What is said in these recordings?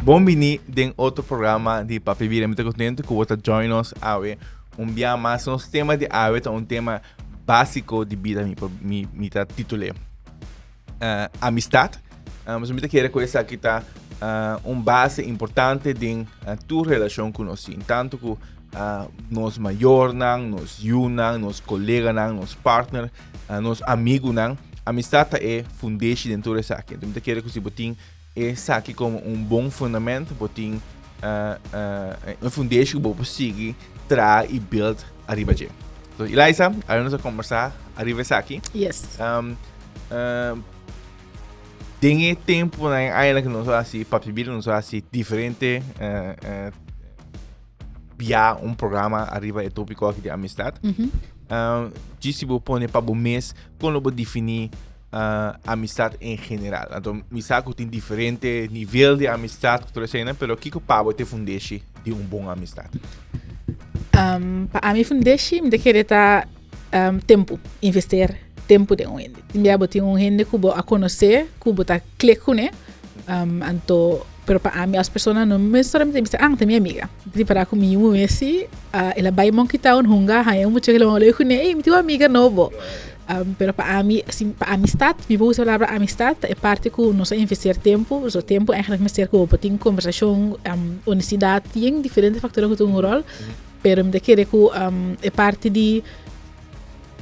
Bon bini den otro programa di Papia Bida. Mi ta contento cu bo ta join nos awe un bia mas. Nos tema di awe ta un tema básico di bida, mi, mi, mi ta titulé Amistad. Mi ta kere cu esaki ta un base importante den tur relacion cu nos tin. Tanto cu nos mayornan, nos yunan, nos coleganan, nos partner, nos amigunan. Amistad ta e fundeshi den tur esaki. Entonces mi ta kere cu si bo tin esaki como un bon fundamento, bo tin un fundeshi cu bo por sigui traha y build ariba dje. So, Eliza, awe nos a conversa ariba esaki. Yes. Den e temponan eigenlijk nos a hasi Papia Bida, nos a hasi diferente bia un programa ariba e tópiko aki di amistad. Djis si bo pone pa bo mes, kon lo bo definí amistad en general? Anto mi sa ku tin diferente nivel di amistad ku tur eseinan, pero kiko pa bo ta e fundeshi di un bon amistad? Pa ami fundeshi mi ta kere ta tempu, investeer tempu den un hende. Tin bia bo tin un hende ku bo a konosé, ku bo ta klik kuné, anto pero pa ami as persona no me solamente bisa ah ta mi amiga. Ripará ku mi yu muhé si el a bai Monkey Town hunga haña un mucha ku el a wou leuk kuné, ey mi tin un amiga nobo. Pero pa ami si pa amistad mi por usa palabra amistad ta e parti ku nos a investeer tempu, so tempu eigenlijk mester ku bo por tin kombersashon, honestidad, tin diferente faktornan ku ta hunga un ròl. Pero mi ta kere ku e parti di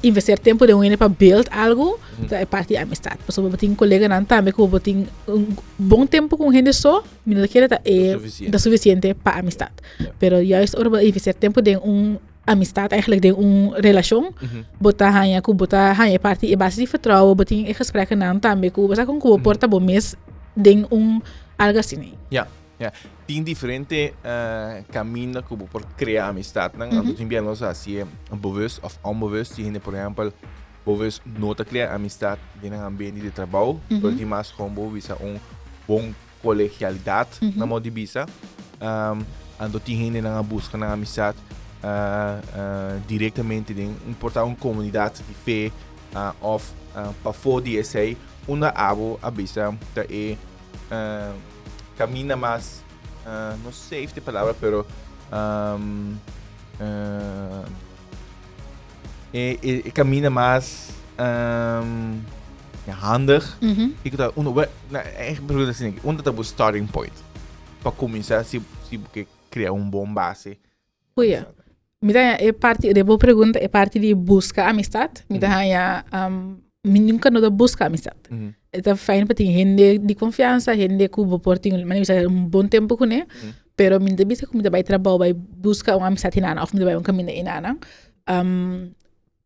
investeer tempo den un hende pa build algo, ta e parti di amistad. Pasobra bo tin koleganan tambe ku bo tin un bon tempo ku un hende so, mi no ta kere ta e ta sufisiente pa amistad. Pero juist ora bo investeer tempo den un amistad, eigenlijk den un relashon, bo ta haña ku bo ta haña e parti e base di vertrouwen, bo tin e gesprekkenan tambe ku bo sa kon ku bo por ta bo mes den un algo asina. Ja. Ja, tin diferente kaminda ku bo por krea amistatnan. Anto tin bia nos a hasié bewust òf onbewust. Tin hende, por ehèmpel, bewust no ta krea amistat den nan ambiente di trabou, pero tin mas kon bo bisa un bon kolegialidat na modo di bisa. Anto tin hendenan a buska nan amistat direktamente den un por ta un komunidat di fe òf pafó di esei, unda abo a bisa ta e Camina mas, no safe ta e palabra, pero e camina mas handig. Kiko ta uno, pregunta asina aki, unda ta bo starting point pa cuminsa si bo ke crea un bon base? Goeie. Mi ta haña e parti, de bo pregunta, e parti di buska amistad, mi ta haña, mi nunca no ta buska amistad. E ta fijn pa tin hende di confiansa, hende ku bo por tin, manera mi bisa, un bon tempo kuné, pero mi no ta bisa ku mi ta bai trabou bai buska un amistad hinana òf mi ta bai un kaminda hinana.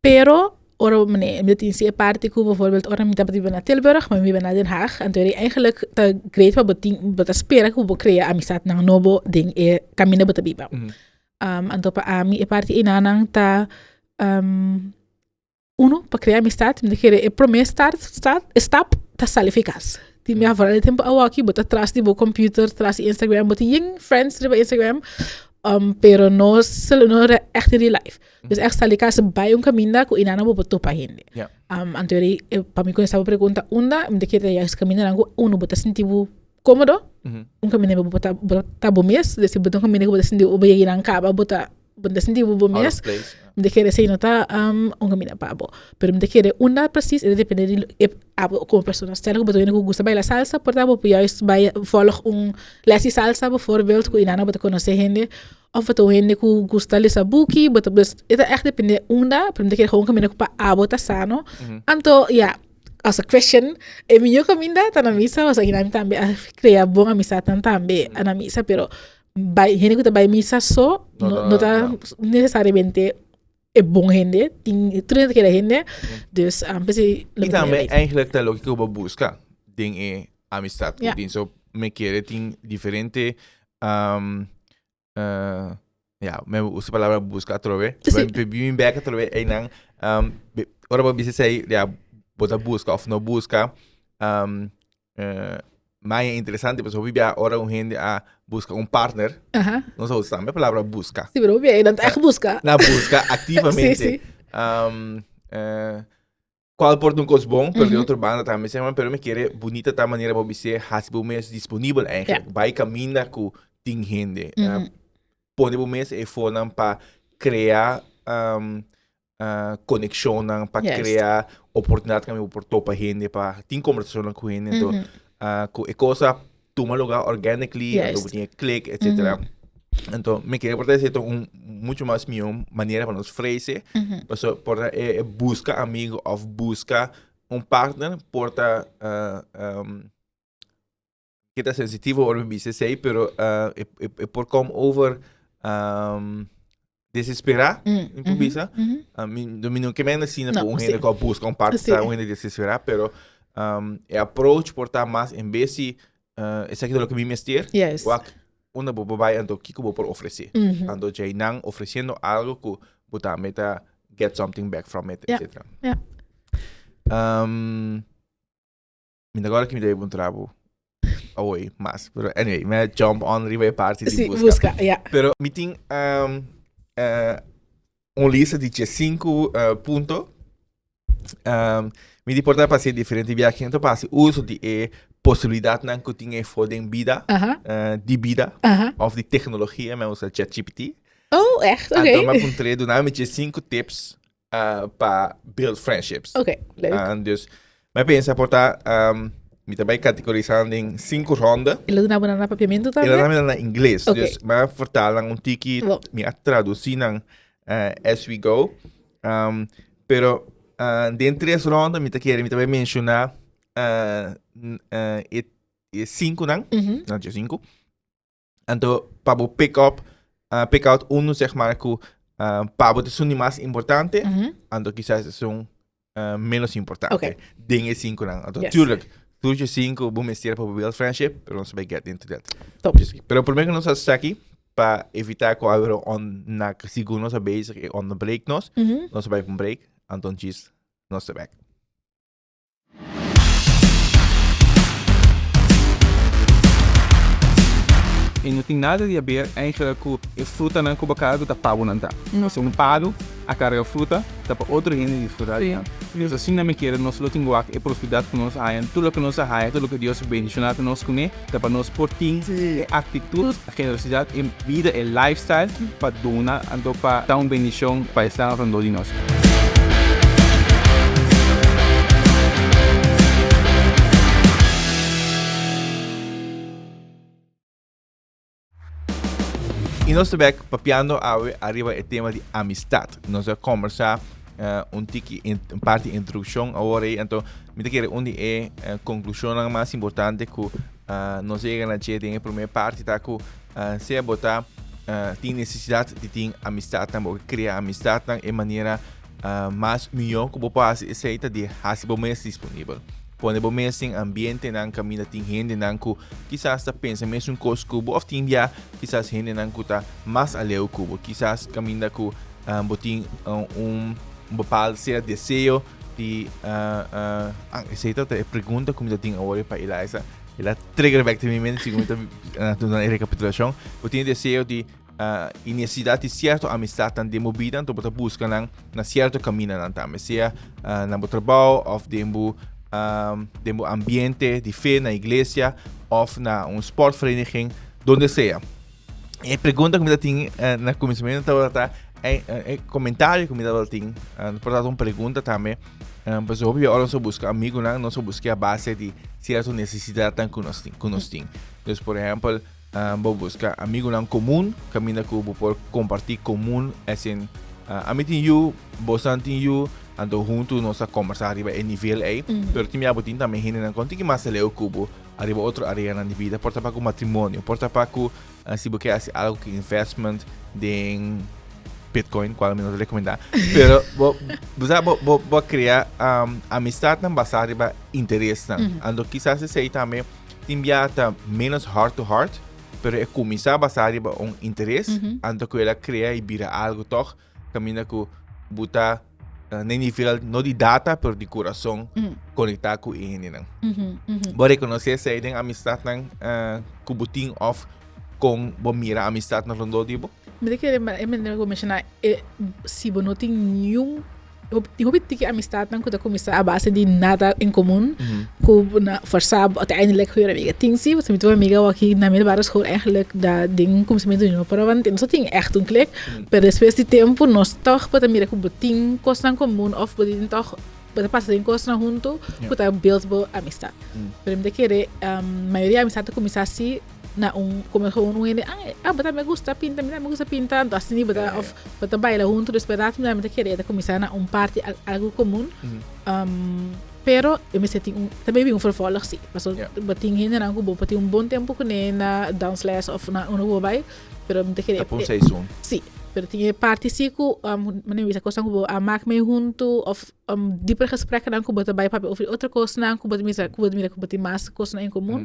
Pero ora mi ta tin si e parti ku bijvoorbeeld ora mi tabata biba na Tilburg, ma mi biba na Den Haag, anto eri eigenlijk ta great pa bo tin, bo ta spera ku bo krea amistatnan nobo den e kaminda bo ta biba. Anto pa ami e parti enanan ta uno pa krea amistat mi ta kere e prome start start stap ta sali fi kas. Tin bia vooral e tempo awoki bo ta tras di bo computer, tras di Instagram, bo tin yen friends riba Instagram, pero no no echt in real life. Dus echt sali kas bai un kaminda ku inana bo por topa hende. Anto eri pa mi kontestá bo pregunta unda, mi ta kere juist kamindanan ku uno bo ta sinti bo kómodo, un kaminda bo ta bo ta bo mes, dus si bo ta un kaminda ku bo ta sinti bo yega nan kaba bo ta bo ta sinti bo bo mes, mi ta kere esei no ta un kaminda pa bo. Pero mi ta kere unda presis e ta depende di e abo komo persona. Stel ku bo ta un hende ku gusta baila salsa por ta bo por juist bai vòlg un lès di salsa bijvoorbeeld ku inana bo ta konosé hende. Of bo ta un hende ku gusta lesa buki, bo ta dus e ta ègt depende unda, pero mi ta kere gewoon kaminda ku pa abo ta sano. Anto ya, as a Christian, e mihó kaminda ta na misa, pasobra aki nan tambe a krea bon amistatnan tambe na misa, pero bai hende ku ta bai misa so no no ta nesesariamente e bon hende, tin tur hende ta kere hende, dus p'esei lo mi ta kere. I tambe eigenlijk ta loke ku bo buska den e amistat ku tin, so mi kere tin diferente Ya, mi usa palabra buska atrobe. Sí. Mi bin bek atrobe einan. Ora bo bisa esei, ya, bo ta buska of no buska. Mai e interesante pasobra hopi bia ora un hende a buska un partner, nos a usa tambe e palabra buska. Sí, pero hopi bia nan ta echt buska. Nan buska activamente. Sí, sí. Cual por ta un cos bon, pero di otro banda tambe sema, pero mi kere bunita ta manera bo bis'é haci bo mes disponibel eigenlijk. Bai caminda cu tin hende. Pone bo mes efonan pa crea conexionnan, pa crea oportunidad caminda bo por topa hende, pa tin conversacionnan cu hende. Enton, cu e cos a tuma lugar organically, anto bo tin e click, etcetera. Anto, mi kere por ta esei ta un mucho mas mihó manera pa nos frese, pasobra por ta e buska amigo òf buska un partner por ta ke ta sensitivo ora mi bisa esei, pero e por come over desesperá, mi por bisa. Mi no ke mende asina ku un hende ku a buska un partner ta un hende desesperá, pero e approach por ta mas en bes di esaki ta loke mi mester, wak unda bo por bai anto kiko bo por ofresé. Anto djei nan ofresiendo algo ku bo tambe ta get something back from it, etcetera. Mi ta acorda ki mi ta puntra bo awor mas, pero anyway, mi a jump on riba e parti di Sí, busca. busca, ja. Pero mi tin um, eh, un lista di 5 punto. Mi di por ta pasa diferente biaha, anto pa hasi uso di e posibilidadnan ku tin efo den bida, di bida, of di tecnologia, mi a usa ChatGPT. Oh, echt? Oké. Anto mi a puntr'é duna mi 5 tips pa build friendships. Oké, leuk. Dus, mi a pensa por ta, mi ta bai categorisá den 5 ronda. El a duna bo nan na papiamentu tambe? El a duna mi nan na ingles. Oké. Dus, mi a vertaal nan un tiki, Bo. mi a traducí nan as we go. Pero, den tres ronda mi ta kere, mi ta bai menciona e 5 nan, nan dje 5. Anto pa bo pick up, pick out uno zeg maar ku pa bo ta esun di mas importante, anto kisas esun menos importante den e cinconan. Anto tuurlijk, tur dje cinco bo mester pa bo build friendship, pero nos ta bai get into that. Top. Pero prome ku nos hasi esaki, pa evita ku algo on na segun nos a bezig e onderbreek nos, nos ta bai pa un break, anto djis nos ta bek. E no tin nada di haber eigenlijk ku e frutanan ku bo karga ku ta pa bo nan ta. Si un palu a karga fruta ta pa otro hende disfruta di nan. Dus asina mi kere nos lo tin wak e prosperidad ku nos a haña, tur loke nos a haña, tur loke Dios a bendiciona ku nos kuné ta pa nos por tin e actitud, e generosidad, e bida, e lifestyle pa duna anto pa ta un bendicion pa esnan rondó di nos. Y nos ta bek papiando awe ariba e tema di amistad. Nos a combersa un tiki un parti introduccion awor ey, anto mi ta kere un di e conclusionnan mas importante cu nos a yega na dje den e prome parti ta cu sea bo ta tin necesidad di tin amistadnan, bo ke crea amistadnan e manera mas mihó ku bo por hasi esei ta di hasi bo mes disponibel. Pone bo mes den ambientenan kaminda tin hendenan ku kisas ta pensa mesun kos ku bo òf tin bia kisas hendenan ku ta mas aleu ku bo. Kisas kaminda ku bo tin un bepaaldo sea deseo di esei ta e pregunta ku mi ta tin awor pa Eliza. El a trigger back den mi mente segun mi ta duna e rekapitulashon. Bo tin e deseo di E nesesidat di sierto amistadnan den bo bida, anto bo ta buska nan na sierto kamindanan tambe, sea na bo trabou òf den bo den bo ambiente di fe na iglesia òf na un sportvereniging, donde sea. E pregunta ku mi ta tin na kuminsamentu tabata e komentario ku mi tabata tin, por tabata un pregunta tambe, pasobra hopi bia ora nos a buska amigunan nos a buska a base di sierto nesesidatnan ku nos tin ku nos tin. Dus por ehèmpel, Bo buska amigunan komun kaminda ku bo por kompartí komun as in ami tin yu, bosan tin yu, anto huntu nos ta kombersá riba e nivel ei. Pero tin bia bo tin tambe hendenan ku tin ki mas leu ku bo ariba otro areanan di bida. Por ta pa ku matrimonio, por ta pa ku si bo ke hasi algu ku investment den bitcoin, kual mi no ta rekomendá. Pero bo bo sa bo bo bo a krea amistatnan basá riba interesnan. Anto kisas esei tambe. Tin bia ta menos heart to heart, pero e kuminsá basá riba un interes, anto ku el a krea i bira algu tòg, kaminda ku bo ta na e nivel no di data, pero di kurason konektá ku e hendenan. Bo a rekonosé esei den amistatnan ku bo tin òf kon bo mira amistatnan rondó di bo? Mi ta kere e manera ku bo menshoná, si bo no tin niun. Tin hopi tiki amistadnan ku ta kuminsá a base di nada en komun, ku na forsá bo uiteindelijk goeie amiga. Tin si, pasobra mi tin un amiga awor na middelbare school eigenlijk da den kuminsamentu di no por a want nos no tin ègt un klik, pero despues di tempu nos tòg bo ta mira ku bo tin kosnan komun òf bo tin tòg bo ta pasa den kosnan huntu ku ta build bo amistad. Pero mi ta kere mayoria amistad ta kuminsá si na un como gewoon un hende ah bo ta me gusta pinta mi ta me gusta pinta anto asina bo ta of bo ta baila hunto despues rato mi ta kere ta cuminsa na un parti algo comun pero e mester tin un ta maybe un vervolg si paso bo tin hendenan cu bo por tin un bon tempo cune na dansles of na unda cu bo bay pero mi ta kere Ta pa un seizoen. Si pero tin e parti si cu manera mi bisa cosnan cu bo a mak mee hunto of dieper gespreknan cu bo ta bay papia over otro cosnan cu bo ta mira cu bo ta mira cu bo tin mas cosnan en comun.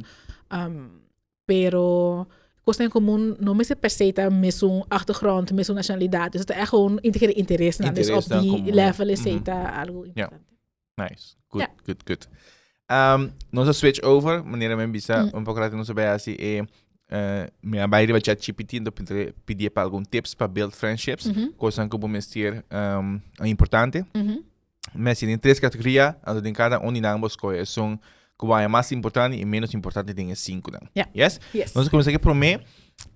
Pero cosnan en comun no mester per se ta mesun achtergrond, mesun nacionalidad. Dus ta echt gewoon integre interesnan. Dus op die level esey ta algo importante. Nice. Good, good, good. Nos a switch over, manera men bisa, un poco rato nos a bay haci e, mi a bay riba ChatGPT, enton pidie pa algun tips pa build friendships, cosnan cu bo mester importante. Mester den tres categoria, anto den cada un di nan bo scoge esun cu bo haña mas importante y menos importante den e cinconan. Ja. Yes? Yes. Nos a cuminsa cu e prome,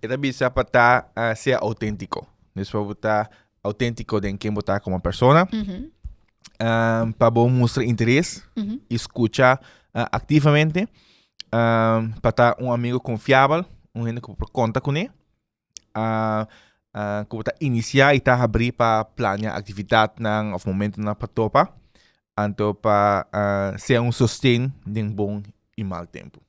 e ta bisa pa ta sea autentico. Dus pa bo ta autentico den ken bo ta como persona. Pa bo mustra interes y scucha activamente. Pa ta un amigo confiabel, un hende cu bo por conta cune. Ku bo ta inisiá i ta habrí pa plania aktividatnan òf momentunan pa topa, anto pa sea un sosten den bon i mal tempu.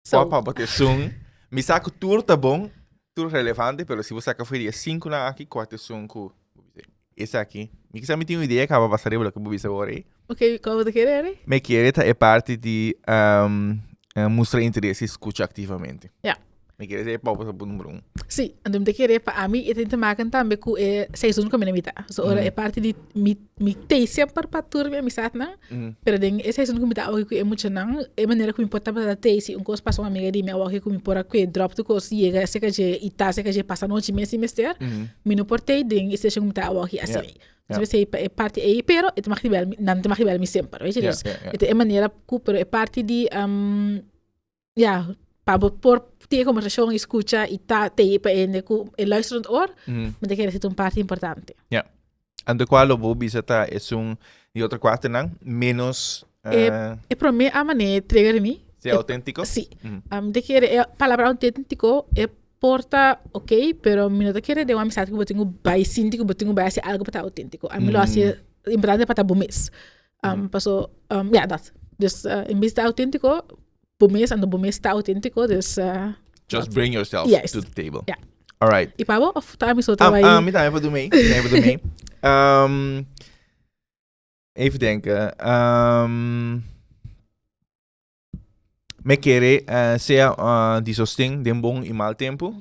So. Kua pa bo ta esun? Mi sa ku tur ta bon, tur relevante, pero si bo saka for di e sinkunan aki, kua ta esun ku bo bisa esaki? Mi kisa mi tin un idea kaba basa riba loke bo bisa awor ei. Ok, kua bo ta kere, Eric? Mi kere ta e parti di mustra interes i skucha aktivamente. Ja. Mi kere ser pa bo número un. Sí, anto mi ta kere pa ami e tin te maken tambe ku e seizoen ku mi na mita. So ora e parti di mi mi tei semper pa tur mi amisatnan, pero den e seizoen ku mi ta awoki ku e muchanan, e manera ku mi por tabata tei si un kos pasa un amiga di mi awoki ku mi por a kue drop tur kos yega serka dje i ta serka dje pasa nochi mes si mester, mi no por tei den e seizoen ku mi ta awoki asina. Entonces p'esei pa e parti ei, pero e ta mag di bel mi, nan ta mag di bel mi semper, weet je. Dus e ta e manera ku, pero e parti di Ja, pa bo por tin e conversacion y scucha y ta tei pa hende cu e luisterend oor, mi ta kere si ta un parti importante. Ja. Anto cual lo bo bisa ta esun di otro cuaternan menos E prome a mane trigger mi. Sea autentico? Si. Mi ta kere e palabra autentico e por ta ok, pero mi no ta kere den un amistad cu bo tin cu bay sinti cu bo tin cu bay haci algo pa ta autentico. Ami lo haci importante pa ta bo mes. Paso, ja, dat. Dus in bes ta autentico, bo mes, anto bo mes ta autentico, dus... Just bring yourself Juist. to the table. Ja. Alright. I pa bo, of ta ami so ta bai? Ah, mi tambe por doen mee. Mi tambe por doen mee. Even denken. Me kere sea di sosten den bon i mal tempu.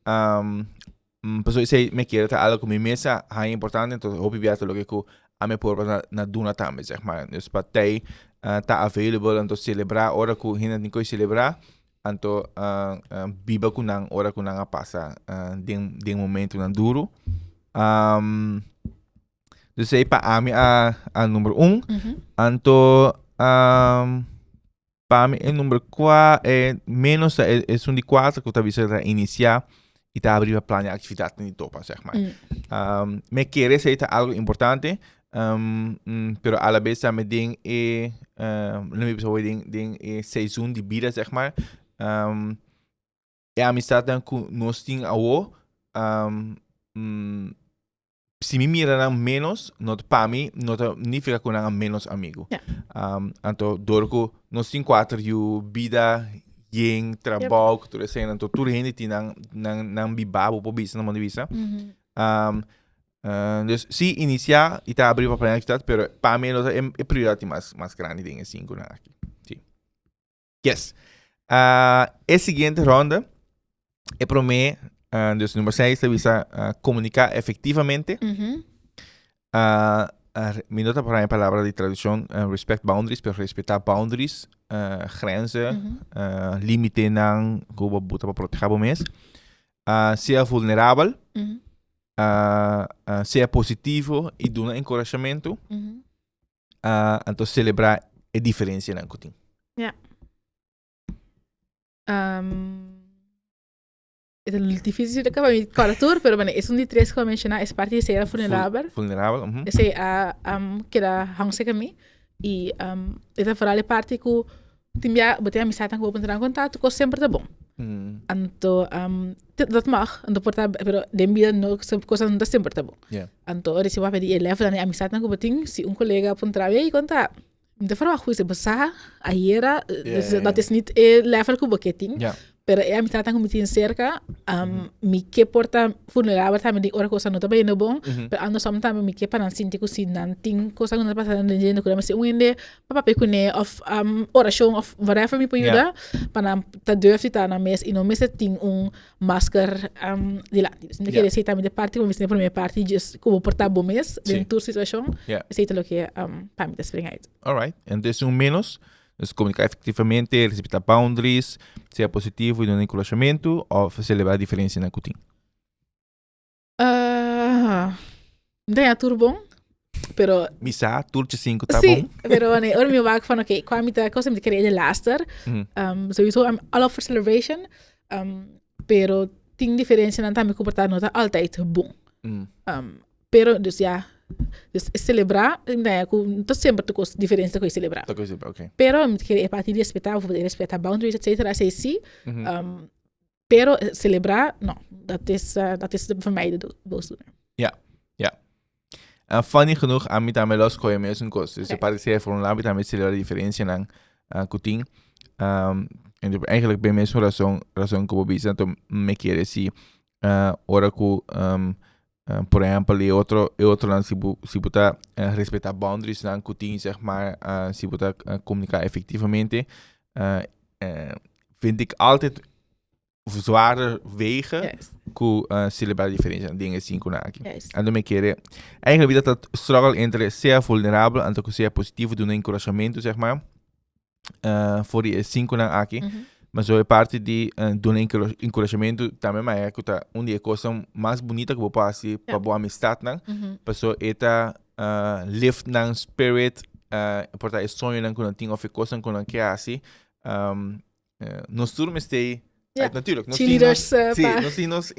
Pasobra esei me kere ta algo ku mi mes a haña importante, entonces hopi bia ta loke ku ami por na duna tambe, zeg maar. Dus pa tei ta available, anto selebrá ora ku hende tin koe selebrá, anto biba ku nan ora ku nan a pasa den den momentunan duru. Dus ei pa ami a a number un. Anto pa mi e number kua e menos ta e esun di kuater ku ta bisa ta inisiá i ta abri pa plania aktividatnan di topa sèg mar. Mi kere esei ta algu importante pero alabes tambe den e lo mi bisa den den e seizoen di bida sèg mar e amistatnan ku nos tin awo si mi mira nan menos, no ta pa mi, no ta nifica cu nan a menos amigo. Anto, door cu nos tin cuater yu, bida yen, trabao, cu tur esey, anto tur hende tin nan, nan, nan biba, bo por bisa, nan modo di bisa. Dus si inicia y ta abri pa plania actividad, pero pa mi no ta e prioridad mas, mas grandi den e cinconan aki. Si. Yes. E siguiente ronde, e promé, dus nummer 6 ta bisa comunica efectivamente. Mi no ta por e palabra di traduccion respect boundaries, pero respeta boundaries, grenzen, limitenan cu bo buta pa proteha bo mes. Sea vulnerabel. Sea positivo y duna encorajamento. Anto celebra e diferencianan cu tin. Ja. E ta difícil de pa mi kòrda tur, pero bueno, esun di tres ku a menshoná es parti di ser vulnerabel. Vulnerabel, mhm. Esei a keda hang serka mi. I e ta vooral e parti ku tin bia bo tin amisatnan ku bo por entra na kontakto kos semper ta bon. Anto dat mag, anto por ta, pero den bida no kosnan no ta semper ta bon. Anto ora si bo papia di e levelnan di amisatnan ku bo tin, si un kolega puntra bo, ey kon ta? Mi ta verwacht ku bo sa ayera, dat is niet e level ku bo ke tin. Pero e amisatnan ku mi tin serka, mi ke por ta vulnerabel tambe den ora kosnan no ta bayendo bon, pero andersom tambe mi ke pa nan sinti ku si nan tin kosnan ku nan ta pasando den dje, ku nan mester un hende pa papia kuné òf orashon òf whatever mi por yuda, pa nan ta durf di ta nan mes i no mester tin un masker dilanti. Dus mi ta kere esei tambe ta parti ku mi bisa den promé parti djis ku bo por ta bo mes den tur situashon, esei ta loke pa mi ta spring uit. Alright, entonces un menos Dus komuniká efektivamente, respetá boundaries, sea positivo i duna enkurashamentu òf selebrá diferensianan ku tin. Mi ta haña tur bon, pero. Mi sa, tur dje sinku ta bon. Sí, pero wanneer ora mi wak van oké, kua mi ta cosa mi ta kere e laster. Sowieso I'm all up for celebration, pero tin diferensianan tambe ku por ta no ta altijd bon. Pero dus ya, dus celebra, mi ta haña ku no ta semper tur kos diferente ta koe celebra. Ta koe celebra, oké. Pero mi ta kere e parti di respetá, bijvoorbeeld e respetá boundaries etcetera, esei sí. Pero celebra, no, dat is, dat is voor mij de boosdoener. Ja, ja. En funny genoeg, ami tambe lo skohe mesun kos. Dus e parti sea voor mi tambe celebra diferencianan ku tin. En eigenlijk ben mesun razon, razon ku bo bisa, anto mi kere si ora ku Por ehempel, e otro, e otronan si bo, si bo ta respetá boundariesnan ku tin, zeg maar, si bo ta komuniká efektivamente, vind ik altijd zwaarder wegen Juist. ku selebrá diferensianan den e sinkunan aki. Juist. Anto mi kere, eigenlijk mi ta struggle entre sea vulnerabel anto ku sea positivo, duna enkurashamentu, zeg maar. for di e sinkunan aki. Ma so e parti di duna enkurashamentu tambe maya ku ta un di e kosnan mas bunita ku bo por hasi pa bo amistatnan. Paso e ta lift nan spirit, por ta e soñonan ku nan tin òf e kosnan ku nan ke hasi. Nos tur mester Natuurlijk, nos tin nos, sí, nos tin nos,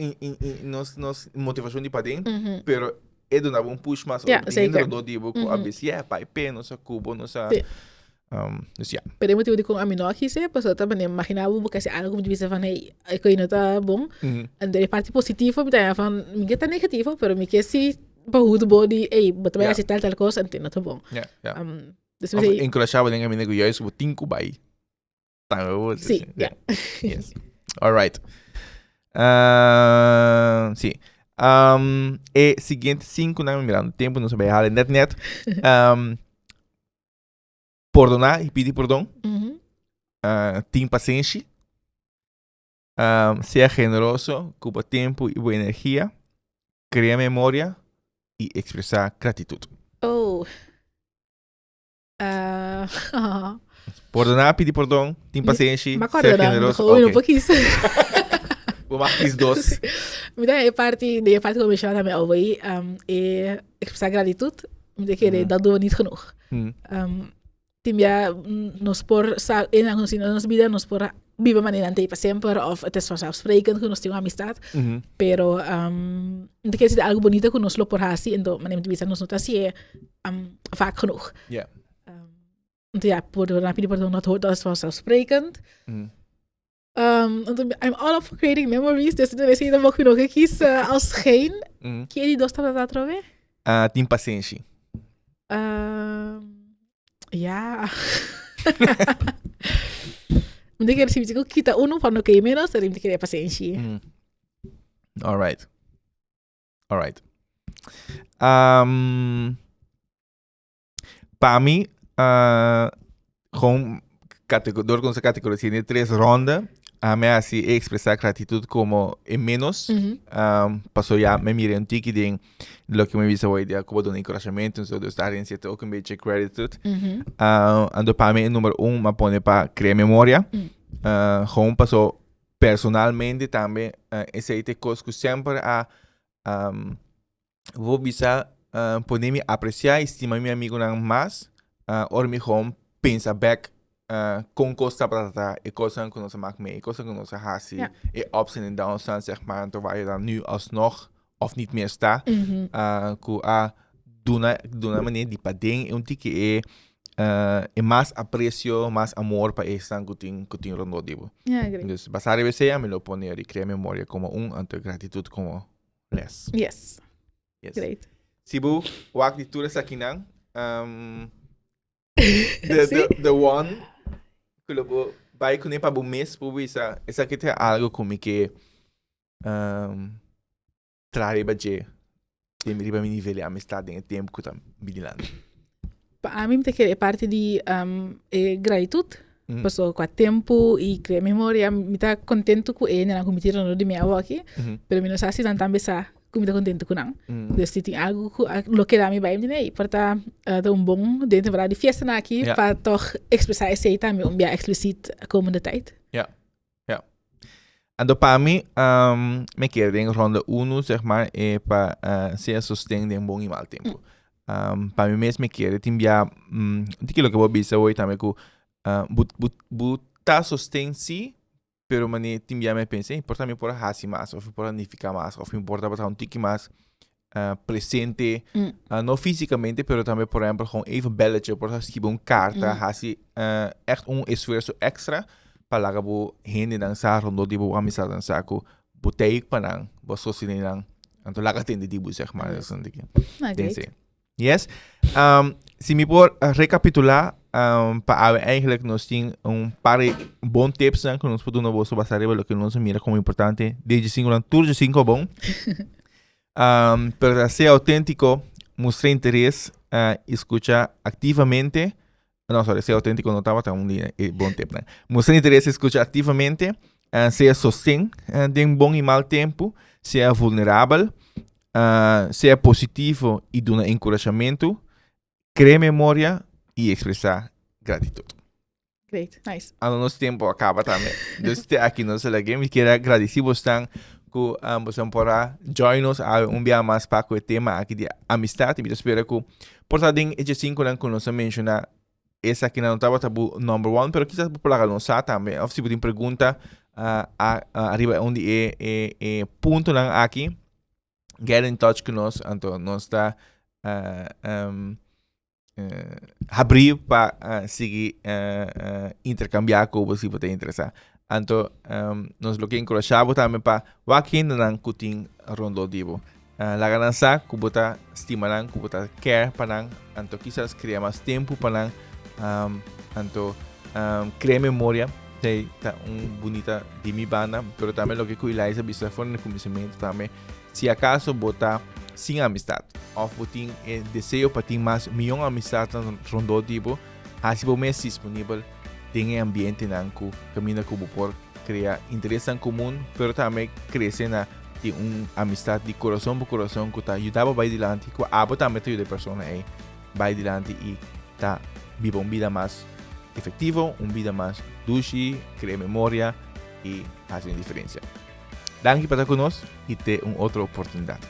nos, nos motivacion di paden, pero e duna bo un push mas, Ja, ora zeker. hende rondó di bo ku a bisa, yeah, bai pe, nos a kubo, nos a, Sí. dus ja. Pero e motibu di kon ami no a kise, pasobra ta manera imagina bo bo ke hasi algu ku mi ta bisa van hey, e koe no ta bon. Anto e parti positivo mi ta haña van, mi ke ta negativo, pero mi ke si behoed bo di hey, bo ta bai hasi tal tal kos, anto no ta bon. Ja, ja. Dus mi Of si. enkurashá bo den kaminda ku juist bo tin ku bai. Sí, ja. Yes. All right. Sí. E siguiente cinconan, mirando tempo, nos a bai hale net net. Pordoná y pidi pordon. Tin pasenshi. Sea generoso cu bo tempo y bo energia. Crea memoria y expresa gratitud. Oh. Pordoná, pidi pordon, tin pasenshi, Ma ser acorda dan, generoso. gewoon Ok. un poquis. Bo mag kies dos. Mi ta e parti, de parti ku mencioná tambe al wey, e expresar gratitud, mi ta kere dat doen we niet genoeg. Tin bia nos por sa e nan nos nos bida nos por biba manera nan ta ei pa semper of het is vanzelfsprekend ku nos tin un amistad, pero mi ta kere si ta algo bonito ku nos lo por hasi, ento manera mi ta bisa nos no ta hasié vaak genoeg. Ja. Want ja, perdona, pidi perdon, dat hoort, dat is vanzelfsprekend. Want I'm all up for creating memories, dus toen is het ook nog kies als geen. Kie die dos tabata atrobe? Ah, tin pasenshi. Ja. Mi ta kere si mi tin ku kita uno pa no kei menos, mi ta kere pasenshi. All right. Alright. Um, pa mi, uh, gewoon door con categoría de tres ronda, a me así expresar gratitud como en menos. Um, pasó ya me miré un tiki den lo que me visa hoy día como don encorajamiento, so dus daarin zit ook een beetje gratitude. Ando pa mi, número un, me pone pa crear memoria. Gewoon pasó personalmente tambe, esei ta e kos ku semper a Bo bisa uh, pone mi apreciá i stima mi amigunan mas uh, ora mi gewoon pensa back uh, kon kos tabata ta, e kosnan ku nos a mak mee, e kosnan ku nos a hasi, Ja. e ups en downs dan, zeg maar, anto waar je dan nu alsnog of niet meer sta, uh, ku a duna, duna manera di paden e un tiki e, uh, e mas aprecio, mas amor pa esnan ku tin, ku tin rondó di bo. Ja, great. Dus basá riba esei a mi lo pone ri crea memoria como un, anto gratitud como les. Yes. Yes. Great. Si bo wak di tur esakinan, um, the, Sí? the, the one ku lo bo bai kuné pa bo mes por bisa, esaki ta algo ku mi ke um, traha riba dje, den riba mi nivel di amistad den e tempu ku ta bini dilanti. Pa ami mi ta kere e parti di um, e gratitud. Mm. Paso kwa tempu i krea memoria, mi ta kontentu ku e hendenan ku mi tin rondó di mi awoki, Mhm. pero mi no sa si nan tambe sa ku mi ta kontentu ku nan. Mm. Dus si tin algu ku a lo keda mi bai, mi tin ey, por ta eh, ta un bon den temporada di fiestanan aki Ja. pa tòg ekspresá esei tambe un bia eksplisit komende tijd. Ja, ja. Anto pa mi, um, mi kere den ronde uno, zeg maar, e pa eh, sea sosten den bon i mal tempu. Um, pa mi mes mi kere tin bia, mm, tiki loke bo bisa hoy tambe ku uh, bo, bo, bo ta sosten si, pero mane tin bia mi pensa, "Ey, por ta mi por a hasi mas, of mi por a nifica mas, of mi por tabata un tiki mas uh, presente, Mm. no físicamente, pero tambe por ehempel gewoon even belletje, por ta skibi un carta, hasi uh, echt un esfuerzo extra pa laga bo hendenan sa rondó di bo amistadnan sa ku bo ta pa nan, bo sostene nan, anto laga tende di bo, zeg maar. Dus dan denk ik, Nou, denk great. ze. Yes. Si mi por recapitula, pa awe eigenlijk nos tin un par di bon tipsnan ku nos por duna boso basá riba loke nos a mira komo importante den dje sinku nan, tur dje sinku bon. Pero ta sea auténtiko, mustra interes, i skucha aktivamente. No, sorry, sea auténtiko no tabata un di e bon tipnan. Mustra interes i skucha aktivamente, sea sosten den bon i mal tempu, sea vulnerabel, sea positivo i duna enkurashamentu, krea memoria i ekspresá gratitut. Great, nice. Ando nos tempo a caba tambe. Dus te aki nos a lag'é. Mi kier a gradici bosnan cu bosnan por a join nos awe un bia mas pa cu e tema aki di amistad. Y mi ta spera cu por ta den e djesinconan cu nos a menciona esakinan no tabata bo number one, pero kisas bo por laga nos sa tambe. Of si bo tin pregunta ariba un di e e e puntonan aki, get in touch cu nos. Anto nos ta habrí pa sigui interkambiá ku bo si bo ta interesá. Anto nos lo ke enkurashá bo tambe pa wak hendenan ku tin rondó di bo. Laga nan sa ku bo ta stima nan, ku bo ta care pa nan, anto kisas krea mas tempu pa nan, anto krea memoria. Esei ta un bunita di mi banda, pero tambe loke ku Eliza bisa for na kuminsamentu tambe. Si akaso bo ta sin amistat òf bo tin e deseo pa tin mas mion amistatnan rondó di bo, hasi bo mes disponibel den e ambientenan ku kaminda ku bo por krea interesnan komun, pero tambe krese na tin un amistat di kurason pa kurason ku ta yuda bo bai dilanti, ku abo tambe ta yuda e persona ei bai dilanti i ta biba un bida mas efektivo, un bida mas dushi, krea memoria i hasi un diferensia. Danki pa ta ku nos i te un otro oportunidat.